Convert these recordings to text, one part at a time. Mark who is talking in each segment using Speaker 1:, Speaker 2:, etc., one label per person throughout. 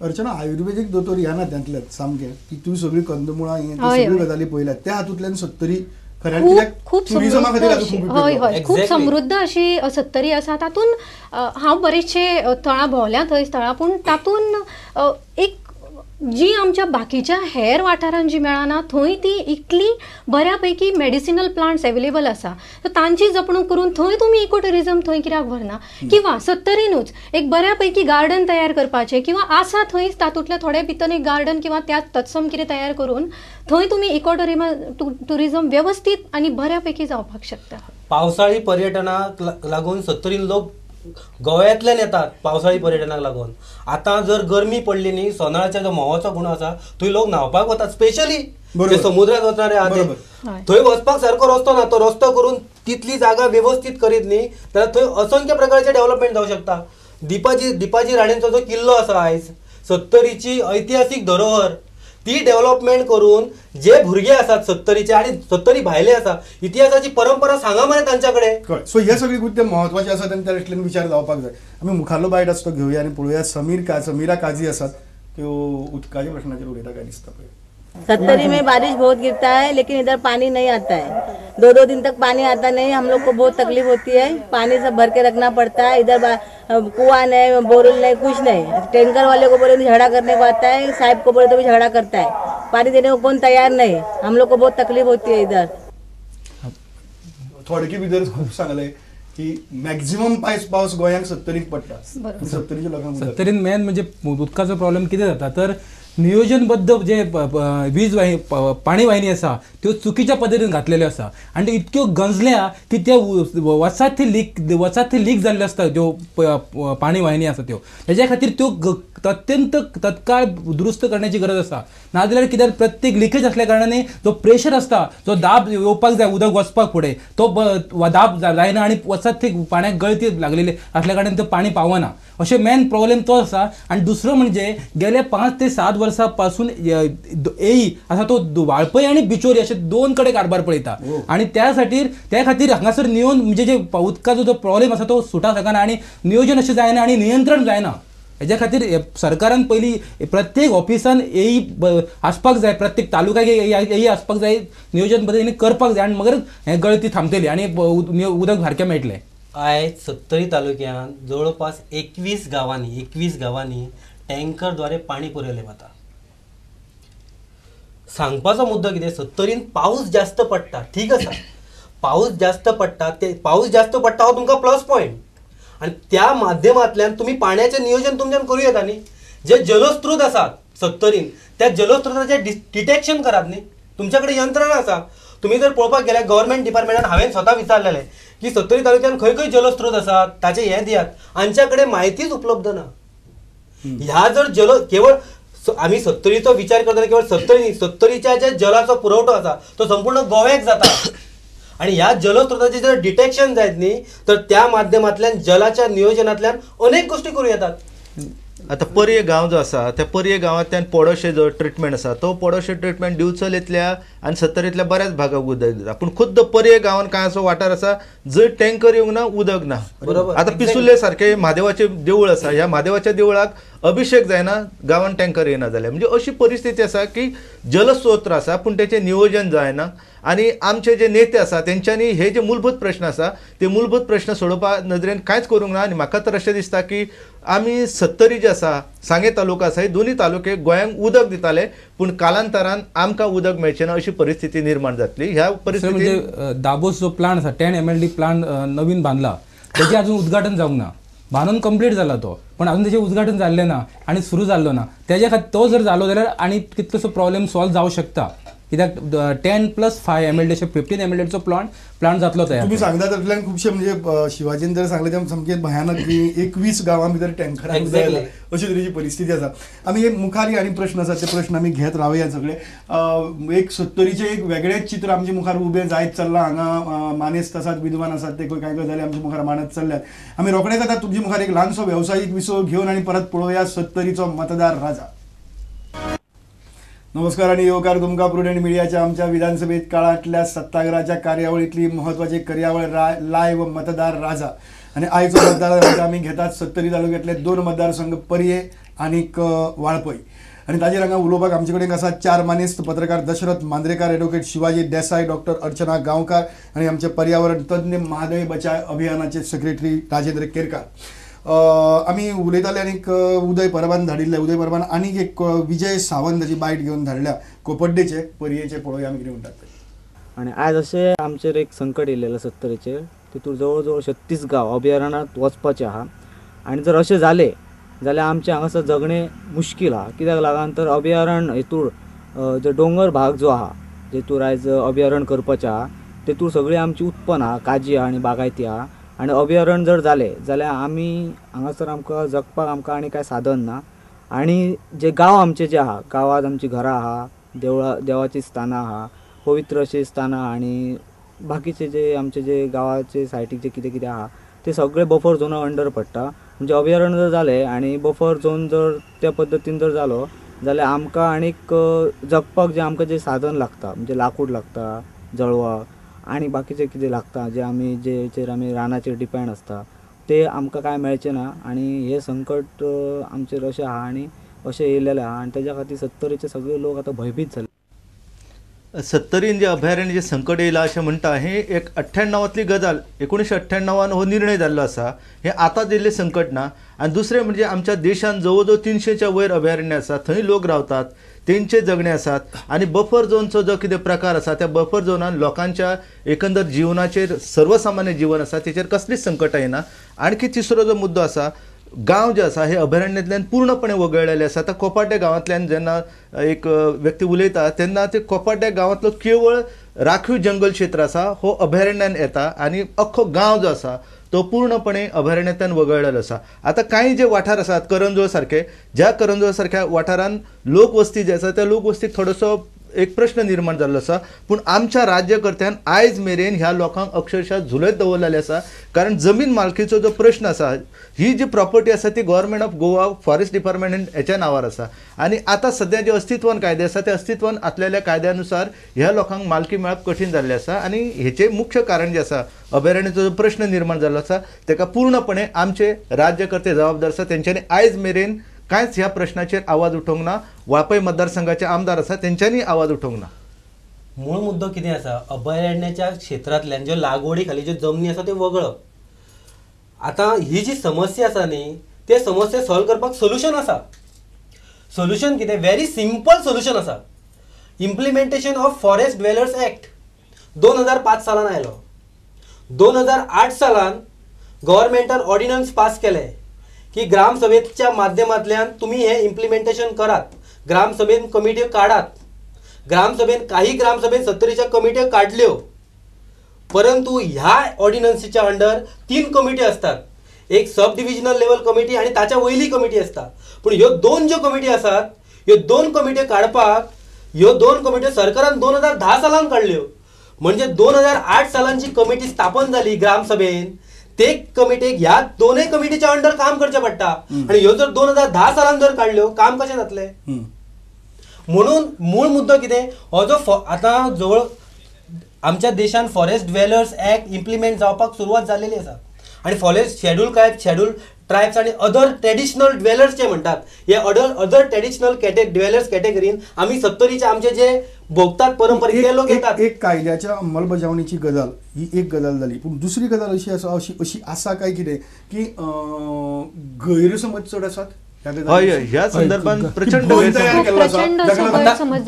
Speaker 1: अर्चना, आयुर्वेदीक दोतोर ह्या नात्यांतल्यान सामकें की तूं सगळीं कंदमुळां हें सगळी गजाली पळयल्या त्या हातूंतल्यान सत्तरी
Speaker 2: खूब हय हय खूब समृद्ध अशी सत्तरी आसा. तातूंत हांव बरेचशे थळां भोंवल्या थंय स्थळां, पूण तातूंत एक जी आमच्या बाकीच्या हेर वाठारान जी मेळना थंय ती इतली बऱ्या पैकी मेडिसिनल प्लांट्स एवेलेबल आसा, तर तांची जपणूक करून थंय तुमी इको ट्युरिजम थंय कित्याक व्हरना, किंवा सत्तरीनूच एक बऱ्या पैकी गार्डन तयार करपाचें, किंवा आसा थंयच तातूंतल्या थोडे भितर एक गार्डन किंवा त्या तत्सम कितें तयार करून थंय तुमी इको ट्युरिजम वेवस्थीत आनी बऱ्या पैकी जावपाक शकता.
Speaker 3: पावसाळी पर्यटनाक लागून सत्तरीन लोक गोव्यांतल्यान येतात पावसाळी पर्यटनाक लागून. आतां जर गरमी पडली न्ही, सोनाळ्याचा जो म्होंवाचो गुणो आसा थंय लोक न्हांवपाक वतात, स्पेशली समुद्रात वचणारे आहा ते थंय वचपाक सारको रस्तो ना, तो रस्तो करून तितली जागा वेवस्थीत करीत न्ही जाल्यार थंय असंख्य प्रकारचे डेव्हलपमेंट जावं शकता. दिपाजी राणेंचो जो किल्लो आसा आयज सत्तरीची ऐतिहासीक धरोहर, ती डेव्हलपमेंट करून जे भुरगे आसात सत्तरीचे आणि सत्तरी भायले आसा इतिहासाची परंपरा सांगा मरे तांच्या कडेन.
Speaker 1: सो हे सगळे मुद्दे महत्वाचे आसात आनी त्या दृश्टीन विचार जावपाक जाय. आमी मुखारलो बायट आसा तो घेवया आनी पळोवया. समीरा काझी आसात त्यो उदकाच्या प्रश्नाचेर उलयता काय दिसता पळय.
Speaker 4: सत्तरी में बारिश बहुत गिरता है लेकिन इधर पानी नहीं आता है, 2-2 दिन तक पानी आता नहीं, हम लोग को बहुत तकलीफ होती है, पानी सब भर के रखना पड़ता है। इधर कुआं नहीं, बोरवेल नहीं, कुछ नहीं। टैंकर वाले को बोले तो झगड़ा करने को आता है, साहब को बोले तो भी झगड़ा करता है, पानी देने को कौन तैयार नहीं, हम लोग को बहुत तकलीफ होती है इधर।
Speaker 1: थोडके भितर खूब सांगले की मॅक्झिमम पावस गोंयांक सत्तरीक पडटा, सत्तरीच्या लोकांक
Speaker 5: सत्तरीन मेन म्हणजे उदकाचो प्रॉब्लेम कितें जाता तर नियोजनबद्ध जे वीज वाहिनी पाणी वाहिनी आसा त्यो चुकीच्या पद्दतीन घातलेल्यो आसा आनी इतक्यो गंजल्या की त्या वचात थंय लीक जाल्ल्यो आसता त्यो पाणी वाहिनी आसा त्यो, तेज्या खातीर त्यो अत्यंत तत्काळ दुरुस्त करण्याची गरज आसा. नाजाल्यार कित्याक प्रत्येक लिकेज आसल्या कारणान जो प्रेशर आसता, जो दाब येवपाक जाय उदक वचपाक फुडें, तो दाब जायना आनी वचात थंय पाण्याक गळती लागलेली आसल्या कारणान तें पाणी पावना. अशें मेन प्रॉब्लेम तो आसा. आनी दुसरो म्हणजे गेले 5 ते 7 वर्सां पासून एई आसा तो वाळपय आनी बिचोरी अशे दोन कडेन कारभार पळयता आनी त्या खातीर हांगासर नियोजन म्हणजे जे उदकाचो जो प्रॉब्लेम आसा तो सुटा शकना आनी नियोजन अशें जायना आनी नियंत्रण जायना. हेज्या खातीर सरकारान पयलीं प्रत्येक ऑफिसान एई आसपाक जाय, प्रत्येक तालुक्याक एई आसपाक जाय, नियोजन पद्दतीन करपाक जाय आनी मगीर हें गळती थांबतली आनी उदक सारकें मेळटलें.
Speaker 3: आयज सत्तरी तालुक्यांत जवळपास 21 गांवांनी टँकरद्वारे पाणी पुरयलें वता. सांगपाचो मुद्दो कितें, सत्तरीन पावस जास्त पडटा, ठीक आसा, पावस जास्त पडटा, ते पावस जास्त पडटा हो तुमकां प्लस पॉयंट आनी त्या माध्यमांतल्यान तुमी पाण्याचें नियोजन तुमच्यान करूं येता न्ही. जे जलस्रोत आसात सत्तरीन त्या जलस्रोताचें डिटेक्शन करात न्ही, तुमच्या कडेन यंत्रणा आसा. तुमी जर पळोवपाक गेल्यार गव्हर्मेंट डिपार्टमेंटान हांवें स्वता विचारलेलें की सत्तरी तालुक्यान खंय खंय जलस्रोत आसात ताचें हें दियात, हांच्या कडेन म्हायतीच उपलब्ध ना. ह्या जर केवळ आमी सत्तरीचो विचार करतना केवळ सत्तरी न्ही, सत्तरीच्या ज्या जलाचो पुरवठो आसा तो संपूर्ण गोव्याक जाता आनी ह्या जलस्रोताचें जर डिटेक्शन जायत न्ही तर त्या माध्यमांतल्यान जलाच्या नियोजनांतल्यान अनेक गोश्टी करूं येतात.
Speaker 6: आतां पर्ये गांव जो आसा त्या पर्ये गांवांतल्यान पोडोशे जो ट्रिटमेंट आसा तो पोडोशे ट्रिटमेंट दिवचलेंतल्या आनी सत्तरींतल्या बऱ्याच भागाक उदक दिता, पूण खुद्द पर्ये गांवांत कांय असो वाठार आसा जंय टँकर येवंक ना, उदक ना. आतां पिसुर्ले सारकें म्हादेवाचें देवूळ आसा, ह्या म्हादेवाच्या देवळाक अभिशेक जायना, गांवांत टँकर येना जाल्यार, म्हणजे अशी परिस्थिती आसा की जलस्रोत आसा पूण तेचें नियोजन जायना आनी आमचे जे नेते आसा तेंच्यांनी हे जे मूलभूत प्रश्न आसा ते मूलभूत प्रश्न सोडोवपा नदरेन कांयच करूंक ना. आनी म्हाका तर अशें दिसता की आमी सत्तरी जे आसा, सांगें तालुका आसा, हे दोनूय तालुके गोंयांक उदक दिताले पूण कालांतरान आमकां उदक मेळचें ना अशी परिस्थिती निर्माण जातली. ह्या परिस्थिती
Speaker 5: म्हणजे दाबोस जो प्लांट आसा 10 MLD plant नवीन बांदला तेजें अजून उद्घाटन जावंक ना, बांदून कंप्लीट जाला तो पण अजून तेजें उद्घाटन जाल्लें ना आनी सुरू जाल्लो ना. तेज्या खातीर तो जर जालो जाल्यार आनी कितलोसो प्रॉब्लेम सॉल्व जावं शकता, कित्याक 10 + 5 MLD अशें 15 MLDचो प्लांट जातलो तयार.
Speaker 1: तुमी सांगता तातूंतल्यान खुबशे म्हणजे शिवाजीन जर सांगलें तें सामकें भयानक की 21 गांवां भितर टँकरां अशी तरेची परिस्थिती आसा. आमी एक मुखार आनी प्रश्न आसा ते प्रश्न आमी घेत रावया सगळे. एक सत्तरीचें एक वेगळेंच चित्र आमचे मुखार उबें जायत चल्लां. हांगा मानेस्त आसात, विद्वान आसात, ते कांय गजाली आमच्या मुखार मांडत चल्ल्यात. आमी रोखडेच आतां तुमचे मुखार एक ल्हानसो वेवसायीक विसव घेवन आनी परत पळोवया सत्तरीचो मतदार राजा. नमस्कार आणि येवकार तुमकां प्रुडंट मिडियाच्या आमच्या विधानसभेत काळांतल्या सत्ताग्रहाच्या कार्यावळींतली महत्वाची कार्यावळ लायव्ह मतदार राजा. आनी आयचो मतदार राजा आमी घेतात सत्तरी तालुक्यांतले 2 मतदारसंघ पर्ये आनीक वाळपय आनी ताजेर हांगा उलोवपाक आमचे कडेन आसा 4 मानेस्त पत्रकार दशरथ मांद्रेकार, एडवोकेट शिवाजी देसाय, डॉक्टर अर्चना गांवकार आनी आमचे पर्यावरण तज्ञ म्हादय बचाव अभियानाचे सेक्रेटरी राजेंद्र केरकार। आमी उलयताले आनीक उदय परबान धाडिल्ले, उदय परबान आनीक एक विजय सावंताची बायट घेवन धाडल्या कोपड्डेचे पर्येचे, पळोवया आमी कितें म्हणटात।
Speaker 7: आनी आयज अशें आमचेर एक संकट येयलेलें सत्तरीचेर, तितूर जवळ जवळ 36 गांव अभयारणांत वचपाचे आहा आनी जर अशें जालें जाल्यार आमचें हांगासर जगणें मुश्कील आहा। कित्याक लागून तर अभयारण हेतूर जो दोंगर भाग जो आहा जेतूर आयज अभयारण करपाचें आहा तेतूर सगळीं आमची उत्पन्न आहा, काजी आहा आनी बागायती आहा आनी अभयारण जर जालें जाल्यार आमी हांगासर आमकां जगपाक आमकां आनी कांय साधन ना। आनी जे गांव आमचे जे आहा, गांवांत आमचीं घरां आहा, देवळां देवाचीं स्थानां आहा, पवित्र अशीं स्थानां आनी बाकीचे जे आमचे जे गांवाचे सायडीक जे कितें कितें आहा ते सगळे बफर झोना अंडर पडटा। म्हणजे अभयारण्य जर जालें आनी बफर झोन जर त्या पद्दतीन जर जालो जाल्यार आमकां आनीक जगपाक जें आमकां जें साधन लागता, म्हणजे लाकूड लागता, जळवां आनी बाकीचें कितें लागता जे आमी जेचेर आमी रानाचेर डिपेंड आसता ते आमकां कांय मेळचें ना। आनी हें संकट आमचेर अशें आहा आनी अशें येयलेलें आहा आनी तेज्या खातीर सत्तरीचे सगळे लोक आतां भंयभीत जाले।
Speaker 6: सत्तरीन जे अभयारण्य जे संकट येयलां अशें म्हणटा हें एक 98तली गजाल, 1998 हो निर्णय जाल्लो आसा, हें आतां दिल्लें संकट ना। आनी दुसरें म्हणजे आमच्या देशान जवळ जवळ 300च्या वयर अभयारण्य आसा, थंय लोक रावतात, तेंचे जगणे आसात आनी बफर झोनचो जो कितें प्रकार आसा त्या बफर झोनान लोकांच्या एकंदर जिवनाचेर, सर्वसामान्य जीवन आसा तेचेर कसलीच संकटां येना। आणखी तिसरो जो मुद्दो आसा, गांव जे आसा हे अभयारण्यांतल्यान पूर्णपणे वगळलेले आसा। आतां कोपाड्डे गांवांतल्यान जेन्ना एक व्यक्ती उलयता तेन्ना ते कोपाड्डे गांवांतलो केवळ राखीव जंगल क्षेत्र आसा हो अभयारण्यान येता आनी अख्खो गांव जो आसा तो पूर्णपणे अभयारण्यांतल्यान वगळलेलो आसा। आतां कांय जे वाठार आसात करंजोळ सारके, ज्या करंजोळ सारक्या वाठारान लोकवस्ती जी आसा त्या लोकवस्तीक थोडोसो एक प्रश्न निर्माण जाल्लो आसा, पूण आमच्या राज्यकर्त्यान आयज मेरेन ह्या लोकांक अक्षरशः झुलयत दवरलेलें आसा। कारण जमीन मालकीचो जो प्रश्न आसा, ही जी प्रॉपर्टी आसा ती government of Goa forest department हेच्या नांवार आसा आनी आतां सद्या जे अस्तित्वान कायदे आसा ते अस्तित्वान आसलेल्या कायद्यानुसार ह्या लोकांक मालकी मेळप कठीण जाल्लें आसा। आनी हेचें मुख्य कारण जें आसा अभयारण्याचो जो प्रश्न निर्माण जाल्लो आसा तेका पूर्णपणे आमचे राज्यकर्ते जबाबदार आसा। तेंच्यांनी आयज मेरेन कांयच ह्या प्रश्नाचेर आवाज उठोवंक ना। वाळपय मतदारसंघाचे आमदार आसा तेंच्यांनी आवाज उठोवंक ना।
Speaker 3: मूळ मुद्दो कितें आसा, अभयारण्याच्या क्षेत्रांतल्यान ज्यो लागवडी खाली ज्यो जमनी आसा त्यो वगळप। आतां ही जी समस्या आसा न्ही ते समस्या सॉल्व करपाक सोल्युशन आसा। सोल्युशन कितें, व्हेरी सिंपल सोल्युशन आसा। Implementation of forest dwellers act 2005 सालान आयलो, 2008 सालान गव्हर्मेंटान ऑर्डिनन्स पास केले की ग्रामसभेच्या माध्यमांतल्यान तुमी हे इम्प्लिमेंटेशन करात, ग्रामसभेन कमिट्यो काडात। ग्रामसभेन काही ग्रामसभेन सत्तरीच्या कमिट्यो काडल्यो, परंतु ह्या ऑर्डिनन्सीच्या अंडर 3 कमिट्यो असतात, एक सब डिविजनल लेवल कमिटी आनी ताच्या वयली कमिटी आसता। पूण ह्यो 2 ज्यो कमिटी आसात ह्यो 2 कमिट्यो काडपाक ह्यो 2 कमिट्यो सरकारान 2010 सालान काडल्यो, म्हणजे 2008 सालान जी कमिटी स्थापन जाली ग्रामसभेन ते कमिटेक ह्या दोनूय कमिटीच्या अंडर काम करचें पडटा आनी ह्यो जर 2010 सालान जर काडल्यो काम कशें जातलें। म्हणून मूळ मुद्दो कितें, हो जो आतां जवळ आमच्या देशान फॉरेस्ट ड्वेलर्स एक्ट इम्प्लिमेंट जावपाक सुरवात जाल्लेली आसा आनी forest schedule tribe, schedule tribes आनी अदर ट्रेडिशनल ड्वेलर्स जे म्हणटात हे अदर ट्रेडिशनल ड्वेलर्स कॅटेगरीन आमी सत्तरीचे आमचे जे भोगतात परंपरीक ते लोक येतात।
Speaker 1: एक कायद्याच्या अंमलबजावणीची गजाल ही एक गजाल जाली, पूण दुसरी गजाल अशी आसा अशी अशी आसा काय कितें की गैरसमज चड आसात
Speaker 6: हय ह्या संदर्भात प्रचंड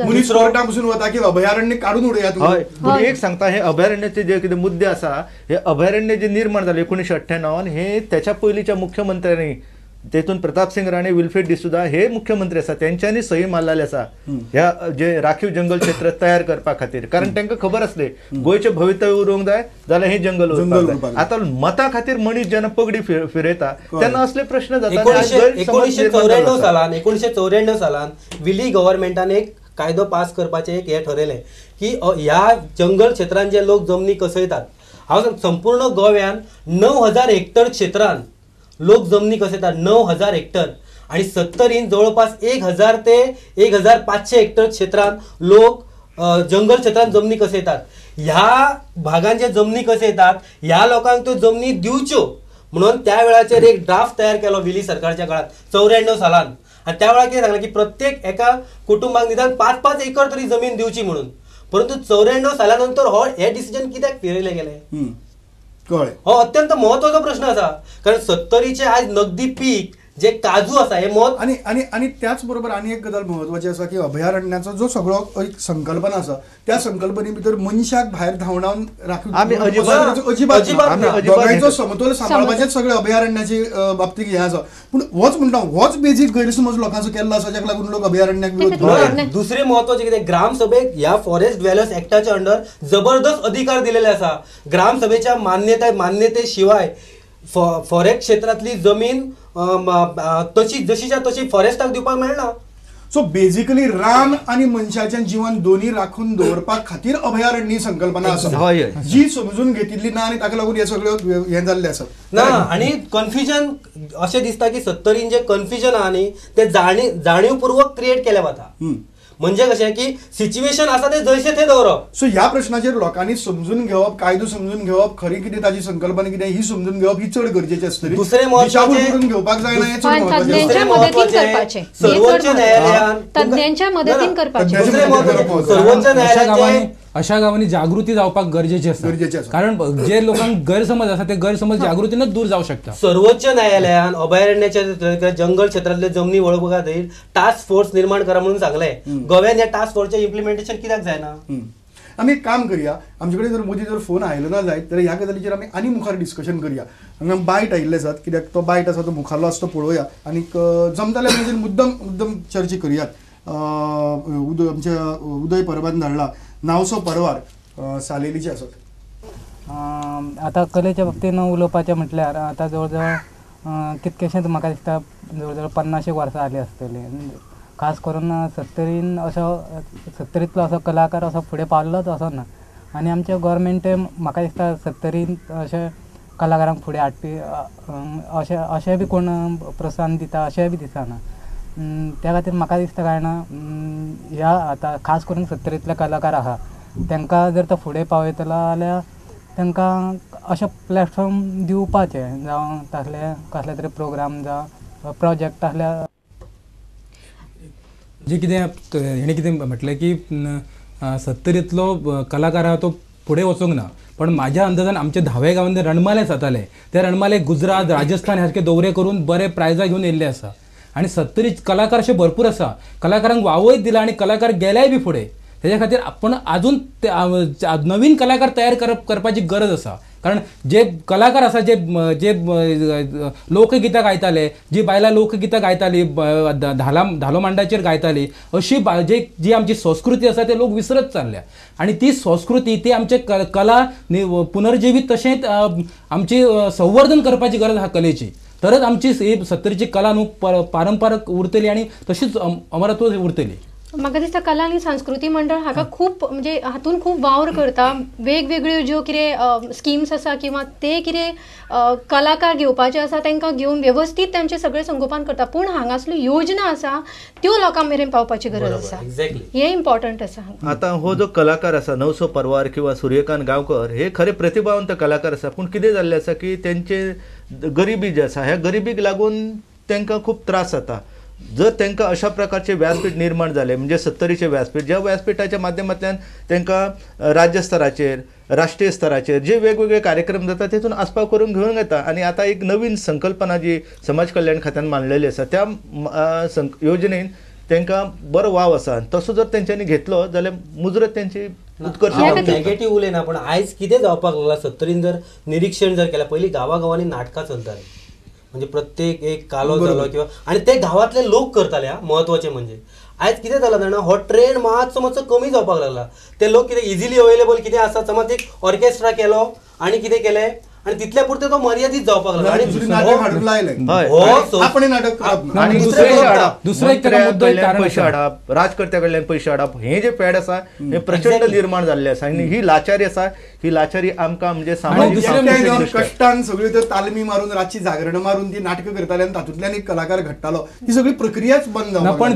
Speaker 1: मनीस रोडा पसून वता की अभयारण्य काडून उडयात।
Speaker 6: हय, पूण एक सांगता, हे अभयारण्याचे जे कितें मुद्दे आसा हे अभयारण्य जे निर्माण जालें 1998 हे त्याच्या पयलींच्या मुख्यमंत्र्यांनी, तेतून प्रतापसिंग राणे, विल्फ्रेड डिसुजा हे मुख्यमंत्री आसा, तेंच्यांनी सही मारलेले आसा ह्या जे राखीव जंगल क्षेत्र तयार करपा खातीर, कारण तांकां खबर आसलें गोंयचें भवितव्य उरूंक जाय जाल्यार हें जंगल उरपाक जाय। आतां मतां खातीर मनीस जेन्ना पगडी फिरयता तेन्ना असले प्रश्न जाता।
Speaker 3: 1994 सालान 1994 सालान विली गव्हर्मेंटान एक कायदो पास करपाचें एक हें ठरयलें की ह्या जंगल क्षेत्रान जे लोक जमनी कसयतात, हांव संपूर्ण गोव्यान 9000 हेक्टर क्षेत्रान लोक जमनी कसयतात, 9000 हेक्टर, आणि सत्तरीन जवळपास 1000 ते 1500 हेक्टर क्षेत्रान लोक जंगल क्षेत्रान जमनी कसयतात। ह्या भागान जे जमनी कसयतात ह्या लोकांक त्यो जमनी दिवच्यो म्हणून त्या वेळाचेर एक ड्राफ्ट तयार केलो विली सरकारच्या काळात 94 सालान, आनी त्या वेळार कितें सांगलें की प्रत्येक एका कुटुंबाक निदान 5-5 एकर तरी जमीन दिवची म्हणून. परंतु 94 साला नंतर हो हे डिसिजन कित्याक फिरयले गेले
Speaker 1: कळ्ळें.
Speaker 3: हो अत्यंत महत्वाचो प्रश्न आसा, कारण सत्तरीचे आज नगदी पीक जे काजू आसा हे मत.
Speaker 1: आनी आनी आनी त्याच बरोबर आनी एक गजाल म्हत्वाची आसा की अभयारण्याचो जो सगळो एक संकल्पना आसा त्या संकल्पने भितर मनशाक भायर धांवडावन राखून अजिबात दोगांयचो समतोल सांबाळपाचेच सगळे अभयारण्याचे बाबतीत हें आसा. पूण होच म्हणटा होच बेजीक गैरसमज लोकांचो केल्लो आसा जाका लागून लोक अभयारण्याक विरोध.
Speaker 3: दुसरे म्हत्वाचे कितें, ग्रामसभेक ह्या फॉरेस्ट ड्वेलर्स एक्टाच्या अंडर जबरदस्त अधिकार दिलेले आसा. ग्रामसभेच्या मान्यते शिवाय फॉरेस्ट क्षेत्रातली जमीन तशी जशीच्या तशी फॉरेस्टाक दिवपाक मेळना.
Speaker 1: सो बेसिकली रान आनी मनशाचें जीवन दोन्ही राखून दवरपा खातीर अभयारण्य संकल्पना आसा जी समजून घेतिल्ली ना आनी ताका लागून हे सगळें हें जाल्लें आसा
Speaker 3: ना. आनी कन्फ्युजन अशें दिसता की सत्तरीन जे कन्फ्युजन आहा न्ही ते जाणीवपूर्वक क्रिएट केलें वता. म्हणजे कशें की सिच्युएशन आसा ते जैसे ते दवरप.
Speaker 1: सो ह्या प्रश्नाचेर लोकांनी समजून घेवप, कायदो समजून घेवप, खरी कितें ताची संकल्पना कितें ही समजून घेवप ही चड गरजेचें आसतली.
Speaker 3: दुसरें
Speaker 1: करून घेवपाक जायना हें चड
Speaker 2: महत्वाचें.
Speaker 3: सर्वोच्च न्यायालयान
Speaker 2: तज्ञांच्या मदतीन करपाचें.
Speaker 3: सर्वोच्च न्यायालयान
Speaker 5: अशा गांवांनी जागृती जावपाक गरजेची आसा, कारण जे लोकांक गैरसमज आसा ते गैरसमज जागृतीनच दूर जावं शकता.
Speaker 3: सर्वोच्च न्यायालयान अभयारण्याच्या जंगल क्षेत्रांतले जमनी वळोवपा खातीर टास्क फोर्स निर्माण करा म्हणून सांगलें. गोव्यान ह्या टास्क फोर्सचें इम्प्लिमेंटेशन कित्याक जायना?
Speaker 1: आमी एक काम करया, आमचे कडेन जर मोदी जर फोन आयलो ना जायत जाल्यार ह्या गजालीचेर आमी आनी मुखार डिस्कशन करया. हांगा बायट आयिल्ले आसात कित्याक तो बायट आसा तो मुखारलो आसा तो पळोवया आनीक जमता जाल्यार मुद्दम मुद्दम चर्चा करयात. आमच्या उदय परबान धाडला नावसो परवार सालेलीचे आसत.
Speaker 8: आतां कलेच्या बाबतीन उलोवपाचें म्हटल्यार आतां जवळ जवळ कितकेशेंच म्हाका दिसता जवळ जवळ 50 वर्सां जालीं आसतलीं. खास करून सत्तरीन असो सत्तरींतलो असो कलाकार असो फुडें पावल्लोच असो ना. आनी आमचें गोवोरमेंट म्हाका दिसता सत्तरीन अशें कलाकारांक फुडें हाडपी अशें अशें बी कोण प्रोत्साहन दिता अशेंय बी दिसना. त्या खातीर म्हाका दिसता काय ना ह्या आतां खास करून सत्तरींतले कलाकार आहा तांकां जर तो फुडें पावयतलो जाल्यार तांकां अशें प्लॅटफॉर्म दिवपाचें, जावं तासले कसले तरी प्रोग्राम जावं प्रोजेक्ट आसल्यार.
Speaker 5: जे कितें हेणें कितें म्हटलें की सत्तरींतलो कलाकार आहा तो फुडें वचूंक ना, पण म्हाज्या अंदाजान आमच्या धावे गांवांत रणमाले जाताले ते रणमाले गुजरात, राजस्थान सारके दौरे करून बरे प्रायजां घेवन येयल्ले आसा. आनी सत्तरी कलाकार अशे भरपूर आसा, कलाकारांक वावय दिला आनी कलाकार गेल्याय बी फुडें. तेज्या खातीर आपण आजून नवीन कलाकार तयार करपाची गरज आसा. कारण जे कलाकार आसा जे जे लोकगितां गायताले, जी बायलां लोकगितां गायताली, धालो मांडाचेर गायताली, अशी जी आमची संस्कृती आसा ते लोक विसरत चल्ल्या. आनी ती संस्कृती ती आमचे कला पुनर्जिवीत तशेंच आमची संवर्धन करपाची गरज आसा कलेची. तरच आमची ही सत्तरीची कला न्हू पारंपारीक उरतली आनी तशीच अमरत्व उरतली.
Speaker 2: म्हाका दिसता कला आनी संस्कृती मंडळ हाका खूब म्हणजे हातून खूब वावर करता. वेगवेगळ्यो ज्यो कितें स्किम्स आसा किंवा ते कितें कलाकार घेवपाचे आसा तांकां घेवन वेवस्थीत तांचें सगळें संगोपन करता. पूण हांगासल्यो योजना आसा त्यो लोकां मेरेन पावपाची गरज आसा. हें इम्पॉर्टंट आसा.
Speaker 6: आतां हो जो कलाकार आसा नवसो परवार किंवा सूर्यकांत गांवकर हे खरे प्रतिभावंत कलाकार आसा, पूण कितें जाल्लें आसा की तेंचे गरिबी जी आसा ह्या गरिबीक लागून तांकां खूब त्रास जाता. जर तांकां अशा प्रकारचे व्यासपीठ निर्माण जालें म्हणजे सत्तरीचें व्यासपीठ, ज्या व्यासपीठाच्या माध्यमांतल्यान तांकां राज्य स्तराचेर, राष्ट्रीय स्तराचेर जे वेगवेगळे कार्यक्रम जाता तेतून आस्पाव करून घेवन येता. आनी आतां एक नवीन संकल्पना जी समाज कल्याण खात्यान मांडलेली आसा त्या योजनेन तांकां बरो वाव आसा. तसो जर तेंच्यांनी घेतलो जाल्यार मुजरत तेंची उत्कर्श.
Speaker 3: नेगेटीव उलयना, पूण आयज कितें जावपाक लागला सत्तरीन जर निरिक्षण जर केलें, पयलीं गांवागांवांनी नाटकां चलतालीं, म्हणजे प्रत्येक एक कालो जालो किंवा आनी ते गांवांतले लोक करताले. म्हत्वाचें म्हणजे आयज कितें जालां जाणा, हो ट्रेंड मातसो मातसो कमी जावपाक लागला. ते लोक कितें इजिली अवेलेबल कितें आसा, समज एक ऑर्केस्ट्रा केलो आनी कितें केलें आनी तितल्या पुरतें तो मर्यादीत जावपाक लागला.
Speaker 6: पयशे हाडप, राजकर्त्या कडल्यान पयशे हाडप, हे जे पॅड आसा हे प्रचंड निर्माण जाल्ले आसा. आनी ही लाचारी आसा, ही लाचारी आमकां म्हणजे सामाजीक
Speaker 1: कश्टान सगळी त्यो तालमी मारून रातची जागरण मारून ती नाटकां करताले आनी तातूंतल्यान एक कलाकार घडटालो. ती सगळी प्रक्रियाच बंद जावपाक.